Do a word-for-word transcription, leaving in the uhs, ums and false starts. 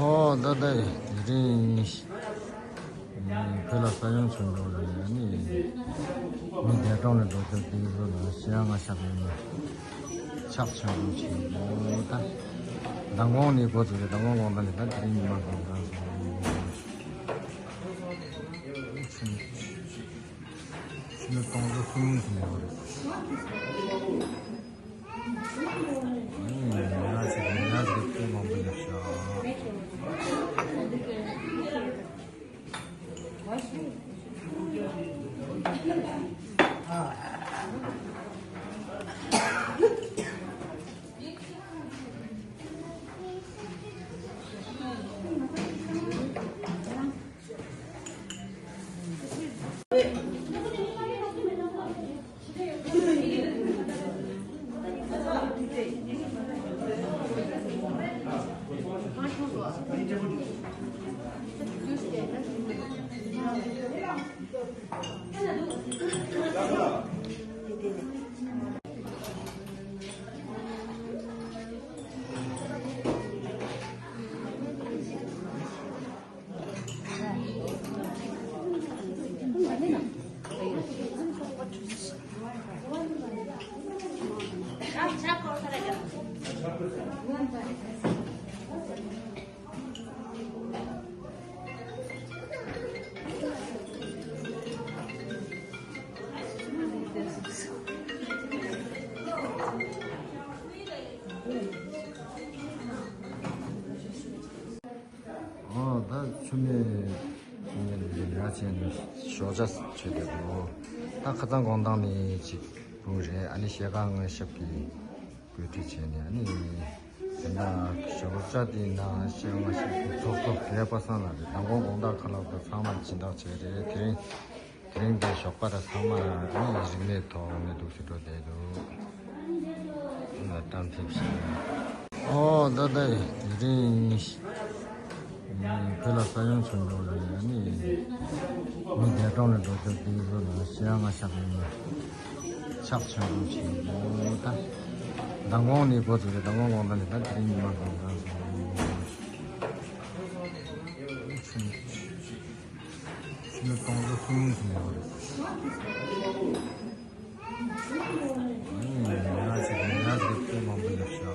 ཨོ་ད་ད་དེ་རིང་བོད་ལ་ས་ཡོམ་བྱུང་འགྲོ་རེད། ཨ་ནི་མི་བརྒྱ་སྟོང་ལས་འགྲོ་ཚོད་དེ་ཚོ་ལ་ཤི་ཡ་ང་ཤག་ཡོད་ན་ཆག་ཆག་འགྲོ་བྱེད་འོ་ད་མདང་དགོང་ནས་འགོ་བཙུགས་རེད། མདང་དགོང་དགོང་དག་ནས་ད་དེ་རིང་ཉི་མ་དགོང་དག་ཕྱི་ནས་སྟོང་ཚོ་གསུམ་ཟིན་ཡོད་རེད། ཚུ་མེད་ངས་ལས་ཀ་བྱས་ནས་ཞོགས་ཇ་མཆོད་བསྡད་འདུག་ད་ཁ་སང་དགོང་དག་ནས་ཅིག་འབུང་རེད། ཨ་ནི་ཞལ་ཁ་མངར་ཞབས་ཀྱིས་བཀོད་སྒྲིག་བྱས་ནས། ཨ་ནི་དེ་ན་ཞོགས་ཇ་དེ་ན་ཞལ་མངར་ཞབས་ཀྱི་ཚོགས་གཙོ་རྒན་པ་སངས་ལགས་རེད། མདང་དགོང་དགོང་དག་ཁ་ལག་དང་ཚང་མ་སྦྱིན་བདག་བྱས་རེད། དེ་རིང་དེ་རིང་འདིར་ཞོགས་པ་ར་ཚང་མ་ནི་རིག་གནས་ཐོག་ནས་འདུག་སེ་འགྲོ་བསྡད་འདུག་ལ་བཀྲམ་ཕེབས་ཤིང་། ཨོ་ད་ལྟ་དེ་རིང་བོད་ལ་ས་ཡོམ་བྱུང་འདུག་ལ་ནི་མི་འདས་གྲོངས་ལ་འགྲོ་རྒྱུ་དེ་ཚོ་ལ་ཞལ་མངར་ཞབས་ཀྱི་ཕྱག་མཆོད་འབུལ་བྱེད་འདུག་ད་མདང་དགོང་ནས་འགོ་བཙུགས་རེད། མདང་དགོང་དགོང་དག་ནས་ད་དེ་རིང་ཉི་མ་གང་གང་། ཕྱི་ནས་སྟོང་ཚོ་གསུམ་ཙམ་ཡོད་རེད། ཨ་ནི་ཉ་ཟིག་ཉ་ཟིག་དཔེ་མང་པོ་ཡོད་ཤག